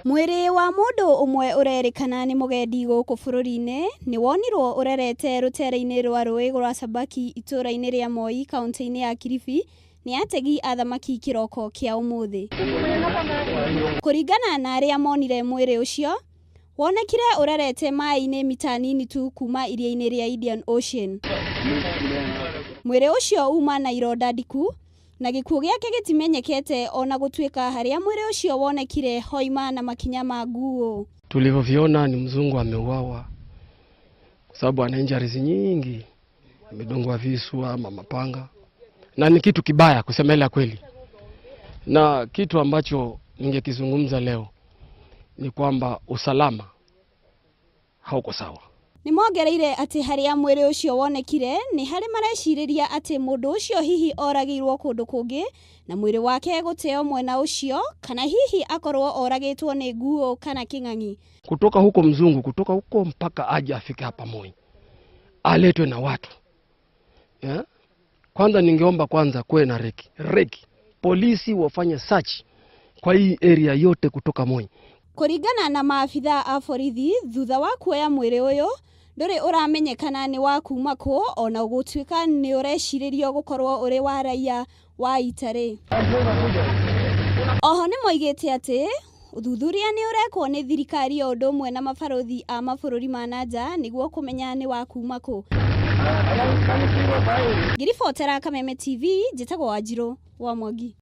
Mwĩrĩ wa mũndũ ũmwe ũrerĩkana nĩ mũgendi gũkũ bũrũri-inĩ nĩ wonirwo ũrerete rũtere-inĩ rwa rũĩ rwa Sabaki itũũra-inĩ rĩa Moi kaunti-inĩ ya Kilifi nĩ ategi a thamaki kĩroko kĩa ũmũthĩ. Kũringana na arĩa monire mwĩrĩ ũcio, wonekire ũrerete maĩ-inĩ mita nini tu kuma iria-inĩ rĩa Indian Ocean. Mwĩrĩ ũcio uma na ironda ndiku na gĩkuũ gĩake gĩtimenyekete ona gũtuĩka harĩa mwĩrĩ ũcio wonekire hoima na makinya ma nguo. Tulivyoviona ni mzungu ameuawa kwa sababu ana injuries nyingi, amedungwa visu ama mapanga, na ni kitu kibaya kusema ile kweli. Na kitu ambacho ningekizungumza leo ni kwamba usalama hauko sawa. Nĩ mongereire atĩ harĩa mwĩrĩ ũcio wonekire nĩ harĩ marecirĩria atĩ mũndũ ũcio hihi oragĩirwo kũndũ kũngĩ na mwĩrĩ wake gũteo mwena ũcio kana hihi akorwo oragĩtwo nĩ nguo kana kĩng'ang'i. Kutoka huko mzungu, kutoka huko mpaka aje afike hapa Moi, aletwe na watu, yeah? Kwanza ningeomba kwanza kuwe na recce recce, polisi wafanye search kwa hii area yote kutoka Moi. Kũringana na maabitha a borithi thutha wa kuoya mwĩrĩ ũyũ ndũrĩ ũramenyekana nĩ wa kuma kũ ona gũtuĩka nĩ ũrecirĩrio gũkorwo ũrĩ wa raiya wa Italy. Oho nĩ moigĩte atĩ ũthuthuria nĩ ũrekwo nĩ thirikari o ũndũ ũmwe na mabarũthi a mabũrũri ma na nja nĩguo kũmenya nĩ wa kuma kũ. Ngĩribotera Kameme TV njĩtagwo Wanjirũ wa Mwangi.